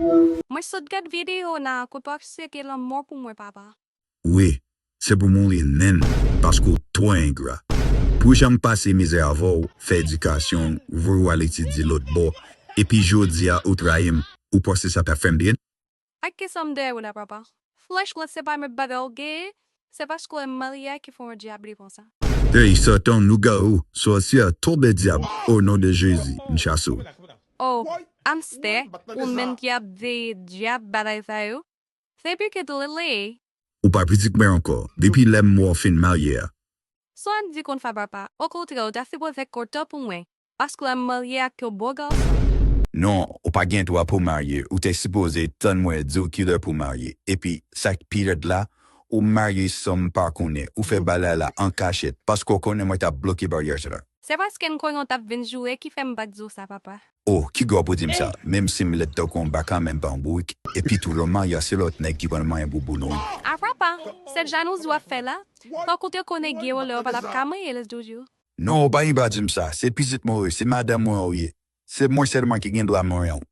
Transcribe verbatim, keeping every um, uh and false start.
Mwen sot gad videyo w la, kote w ap seke lanmò pou mwen, papa. Wi, se pou mouri nenn, paske w twò engra. Pou janm pase mizè avè w, fè edikasyon w, voye w al etidye lòt bò, epi jodi a ou trayi m, ou panse sa t ap fè m byen? Ak ki sa m dèyè w la, papa? Flèch lan se pa menm bagay w genyen, se paske w wè m marye a ki fè w dyab li konsa. Hey, Satan, lougawou, sòsyè, tonbe dyab, o non de Jezi, m chase w. Oh, hamster, ou menm ki ap veye dyab bagay sa yo? Se pitit lele. Ou pa pitit mwen ankò, depi lè m wè w fin marye a. Sa w ap di konsa, papa? Okontrè, ou ta sipoze kontan pou mwen, paske w ap marye ak yon bon gason. Non, ou pa gen dwa pou w marye, ou te sipoze tann mwen di w kilè pou w marye. Epi, sa k pi rèd la, ou marye san m pa konnen, ou fè bagay la an kachèt, paske w konnen mwen t ap bloke maryaj la. Se paske m konnen w t ap vin joure ki fè m pa t di w sa, papa. Oh, ki gwa pou di m sa, menm si m lèd tankou yon baka, men m pa yon bourik. Epi tou, lè w marye a, se lòt nèg ki konn manyen bouboun ou. A papa, se jalouzi w ap fè la? Tankou w te konnen gen yon lè w pa t ap ka manyen l toujou. Non, ou pa gen dwa di m sa, se pitit mwen ou ye, se madanm mwen ou ye. Se mwen sèlman ki gen dwa manyen w.